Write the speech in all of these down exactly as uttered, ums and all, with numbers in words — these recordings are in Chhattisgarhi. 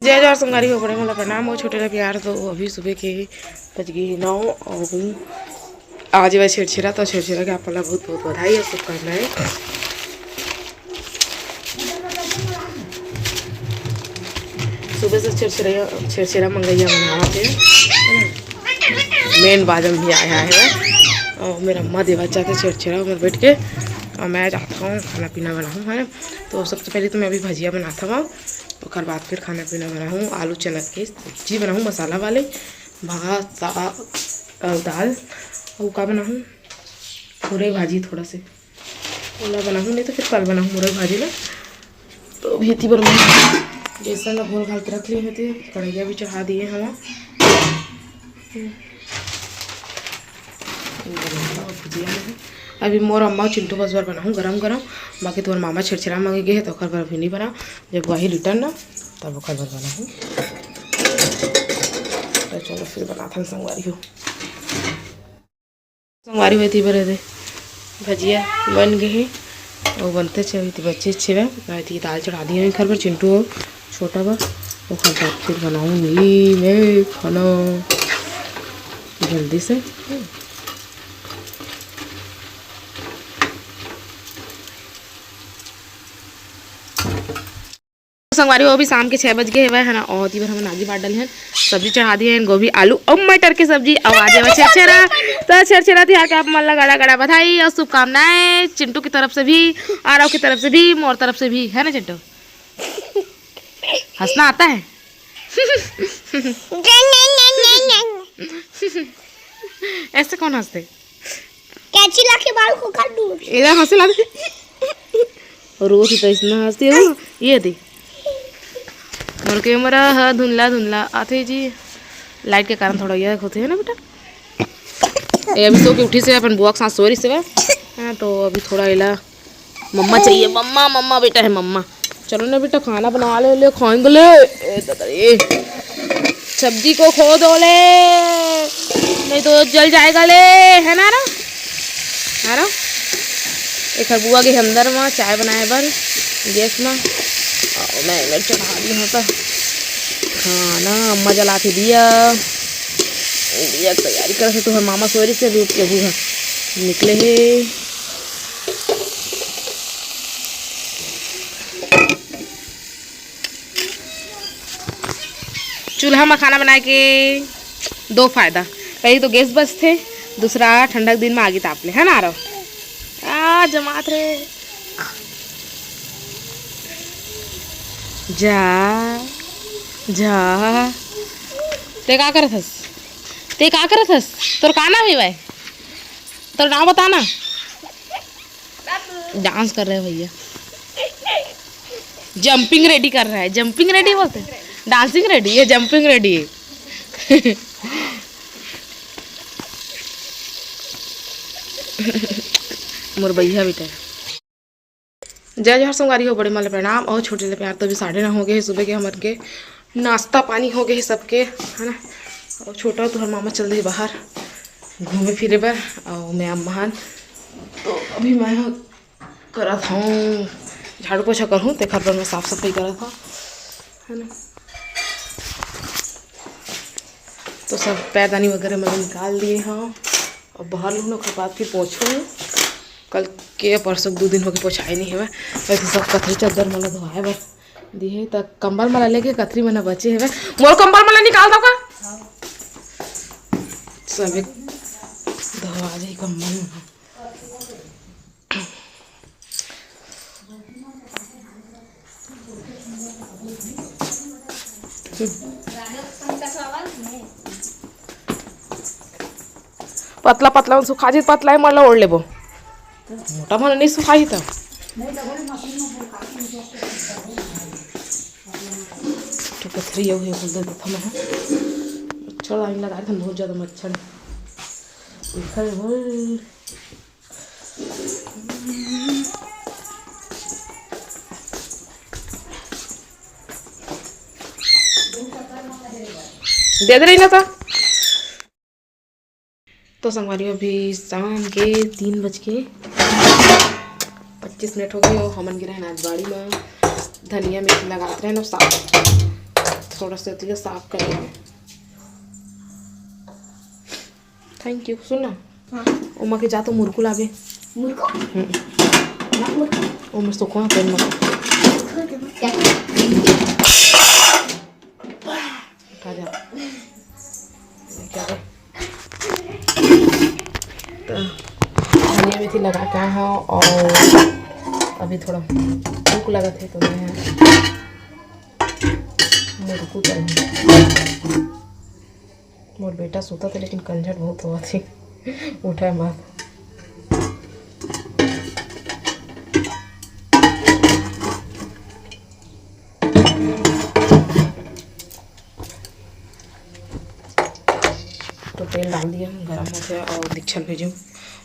जय जोहार संगवारी हो, बड़े मन ला प्रणाम। अउ छोटे ला प्यार। तो अभी सुबह के बज गे हे नौ, अउ आज हे छेरछेरा, तो छेरछेरा के आप मन ला बहुत बहुत बधाई अउ शुभकामनाएं। सुबह से छेरछेरा, छेरछेरा मंगइया मन आवत हे, मेन बाजम भी आया है। अउ मेर अम्मा देवत जाथे छेरछेरा, ओमन बैठ के, अउ मैं जात हूँ खाना पीना बनाहूँ, है। तो सबसे पहले तो मैं अभी भजिया बनात हवं, ओकर बाद फिर खाना पीना बनाहूँ, आलू चना के सब्जी बनाहूँ मसाला वाले, भात, साग अउ दाल, अउ का बनाहूँ, मुरई भाजी थोड़ा से, ओला बनाहूँ, नहीं तो फिर कल बनाहूँ मुरई भाजी ला। तो अभी एती बर मैं बेसन ला घोल घाल के रख लिए होते, कढ़ैया भी चढ़ा दिए हवं। अभी मोर अम्मा चिंटू बस बर बनाहूँ गरम गरम, बाकी तुम्हार मामा छेरछेरा मांगे गे हे, तो ओकर बर अभी नहीं बना। जब वही रिटर्न ना, तब ओकर बर बनाहूँ। तो चलो फिर बनाथन संगवारी हो। संगवारी हो, एती बर दे भजिया बन गे हे, अउ बनते छे, एती बचे छे। मैं एती दाल चढ़ा दिए हवं एकर बर, चिंटू अउ छोटा बर, ओकर बाद फिर बनाऊंगी मैं खाना जल्दी से। संगवारी हो, अभी शाम के छः बज गे हवय, है ना। अउ एती बर हमन आगी बार डाले हन, सब्जी चढ़ा दिए हन, गोभी, आलू अउ मटर के सब्जी। अउ आज हवय छेरछेरा, तो छेरछेरा तिहार के आप मन ला गाड़ा गाड़ा बधाई अउ शुभकामनाएं चिंटू की तरफ से भी, आरव की तरफ से भी, मोर तरफ से भी, है ना चिंटू? हंसना आता है? ऐसे कौन हंसते? कैंची लाके बाल को काट दूं। एला हंसे ला दे। रोज ही तो इसना हंसती हो। ये दे। मोर कैमरा ह धुंधला धुंधला आथे जी। लाइट के कारण थोड़ा ये होथे, है ना बेटा? ये अभी सो के उठी से, अपन बुआ के साथ सो रही से बा। हाँ, तो अभी थोड़ा एला मम्मा चाहिए, मम्मा, मम्मा बेटा है मम्मा। चलो ना बेटा, खाना बना ले, ले खाएंगे ले। ए दादा रे, सब्जी को खो दो ले, नहीं तो जल जाएगा ले, है ना रा? है ना? एक बुआ के अंदर में चाय बनाए बर गैस में, अउ मैं इधर चढ़ा दी हूँ तो खाना अम्मा जला के दिया, दिया के तैयारी करे से। तो मामा सोरी से भी उठ के अभी घर निकले हे। चूल्हा म खाना बनाए के दो फायदा, पहली तो गैस बचथे, दूसरा ठंडा के दिन म आगी ताप ले, है ना आरव? आ, जमात रे। जा, जा। ते का करत हस? ते का करत हस? तोर का नाम हे भाई? तोर नाम बता ना। डांस कर रहे हैं भैया, जंपिंग रेडी कर रहा है। जंपिंग रेडी बोलते हैं, डांसिंग रेडी, ये जंपिंग रेडी है। मोर भैया बेटा। जय जोहार संगवारी हो, बड़े मन ल प्रणाम अउ छोटे ल प्यार। तो अभी साढ़े नौ हो गए हे सुबह के, हमन के नाश्ता पानी हो गए हे सबके, है ना। अउ छोटा तुहर मामा चल दे बाहर घूमे फिरे बर, अउ मैं अम्मा हन। तो अभी मैं ह करत हूँ झाड़ू पोछा करहूँ, तेखर बर मैं साफ सफाई करत हूँ, है ना। तो सब पैरदानी वगैरह मैं निकाल दिए हूँ। अब बाहर लूँ ना, ओकर बाद फिर पोछूँ। कल के परसों दू दिन हो गए पोछाए नहीं हवय। वैसे सब कथरी चद्दर मन ला धोवाए बर दिए, त कंबल मन ला लेके कथरी मन बचे हवय। मोर कंबल मन ला निकाल दो का? सब एक धोवा जाही कंबल मन। पतला पतला मन सुखा जी, पतला ही मन ला ओढ़ लेबो, मोटा मन नहीं सुखाही त। तो कथरी अउ हे बोल देता मैं। मच्छर लाइन लगा रखन बहुत ज्यादा मच्छर। देखा रे बोल। दे दे रही ना तो। तो संगवारी, अभी शाम के तीन बज के पच्चीस मिनट हो गए अउ हमन गे रहेन आज बाड़ी में धनिया मेथी लगात रहेन अउ साग। थोड़ा सा तेल साफ कर लेंगे। Thank you. सुन ना, हाँ। ओमा के जा तो मुरकू लाबे। मुरकू? हम्म। ना मुरकू। ओमे सुखवा पेन मत। क्या? उठा जा। क्या दे? तो धनिया मेथी लगा के आए हव और अभी थोड़ा भूख लगत हे तो मैं मुरकू तलहूँ। मोर बेटा सुतत हे लेकिन कंझट बहुत होवत हे उठे बाद। तो तेल डाल दिया, गरम होथे और दीक्षा ल भेजूँ।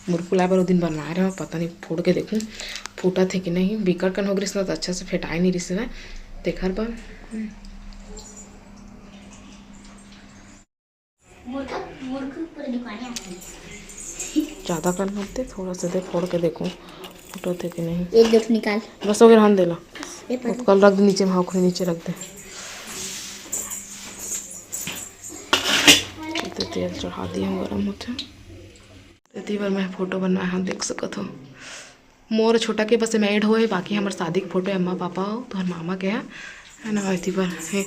मुरकू लाए बर ओ दिन बनवाए रहे, पता नहीं फोड़ के देखूँ फूटत हे कि नहीं। बिकट कन हो गिस ना, तो अच्छा से फेटाए नहीं रिस ना, तेखर बर। मुरकू, मुरकू पूरे दुकाने आते हैं। ज़्यादा कन मत दे, थोड़ा सा दे, फोड़ के देखूँ फूटत हे कि नहीं। एक दो ठो निकाल। बस हो गया, रहन दे ला। ये पकड़। कल रख दे नीचे में, हाँ, ओखरे नीचे रख दे। तो तेल चढ़ा दिया, गरम होथे। एती बर मैं फोटो बनाए हव, देख सकत हो। मोर छोटा के बस एमा ऐड होए, बाकी हमर शादी के फोटो हे, अम्मा पापा अउ तोहर मामा के हे, है ना। एती बर हे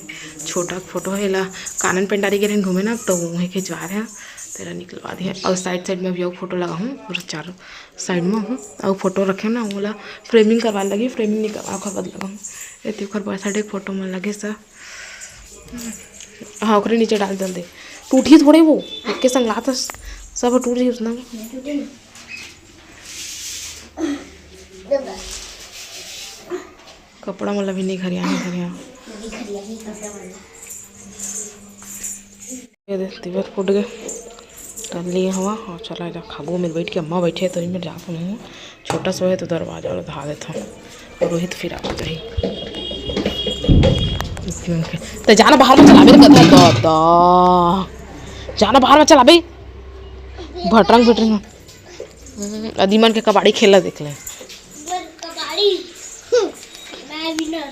छोटा के फोटो हे, एला कानन पेंडारी गे रहेन घूमे ना, तो उहें खिंचवा रहे हैं, तेला निकलवा दिए। और साइड साइड में भी अउ फोटो लगाहूँ, पूरा चार साइड में हूँ, अउ फोटो रखे ना, ओला फ्रेमिंग करवा लगी, फ्रेमिंग निकलवा के बाद लगाहूँ। एती ओकर बर्थडे के फोटो में लगे सा। हाँ, ओकरे नीचे डाल, डाल दे। टूटही थोड़े वो, एक के संग लात हस, सब टूट जाही उतना में। कपड़ा मन ला भी नहीं घरिया, नहीं घरिया। ये दे, तिबर फूट गए। कर लिए हवा, हाँ, चला जा खाबो। मेर बैठ के अम्मा बैठे हे, तो मेर जात हूँ। छोटा सा हे तो दरवाजा ला धा देत हूँ। और रोहित फिर आ जाही। ते जाना बाहर में चलाबे रे कथा, दादा। जाना बाहर में चलाबे। भटरंग भटरंग। हम्म, अदिमन के कबाड़ी खेला देख ले। कबाड़ी। मैं winner।